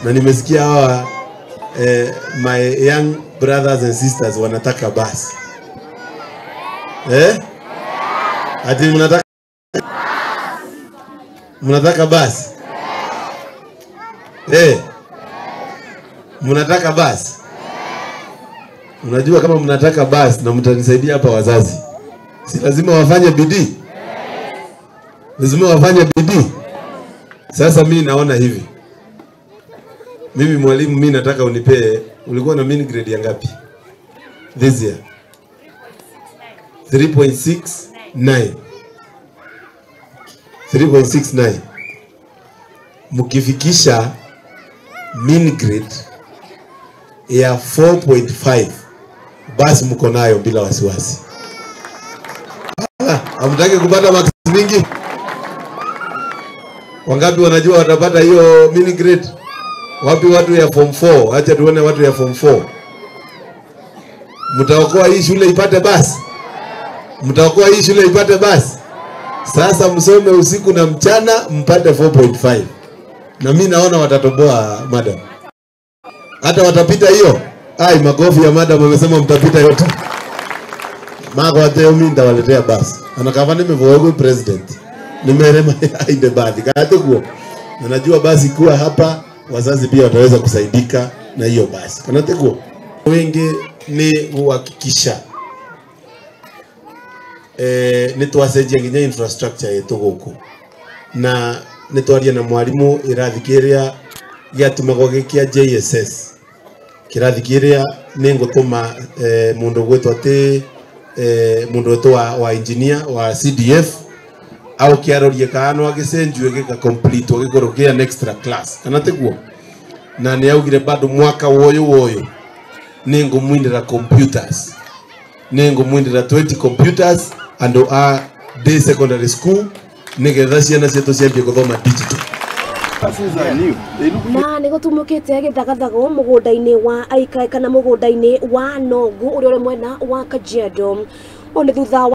Na nimesikia hawa my young brothers and sisters wanataka basi. Eh? Ati mnataka mnataka basi? Eh? Mnataka basi? Unajua kama mnataka basi na mtanisaidia hapa wazazi, si lazima wafanye bidii? Lazima wafanye bidii. Sasa mimi naona hivi. Mimi mwalimu, mimi nataka unipee, ulikuwa na mean grade ya ngapi this year? 3.69. 3.69. Mkifikisha mean grade ya 4.5 basi mko nayo bila wasiwasi. Hamtaki kupata marks mingi? Wangapi wanajua watapata hiyo mean grade? Wapi watu ya form 4? Acha tuone watu ya form 4. Mtaokoa hii shule ipate basi? Mtaokoa hii shule ipate basi? Sasa msome usiku na mchana mpate 4.5. Na mimi naona watatoboa madam. Hata watapita hiyo. Ai, makofi ya madam, amesema mtapita yote. Mako ateo mimi nitawaletea basi. Anakava nimevoego president. Nimerema aende baadhi. Kate kuo. Na najua basi kuwa hapa wazazi pia wataweza kusaidika na hiyo basi. Kanate kuo. Wengi ni kuhakikisha nitwacenjia nginya infrastructure yetu guku na nitwaria na mwalimu irathi kiria giatumagwo gikia JSS kirathi kiria ningutuma mundu gwitwo ati mundu witwo wa engineer wa CDF au kiarorie kana no agicenjue gika complete gikorwo kia an extra class kana tiguo na ni augire bado mwaka woyo woyo ningumwindira computers ningumwindira 20 computers and a day secondary school nigetha ciana cietu ciambie guthoma digital. Na nä gå tumå te gä thagathago må gå nda-inä wa Aikai kana må gå nda-inä wa Nongu å rä a å rä mwena wa Kajiado å nä thutha.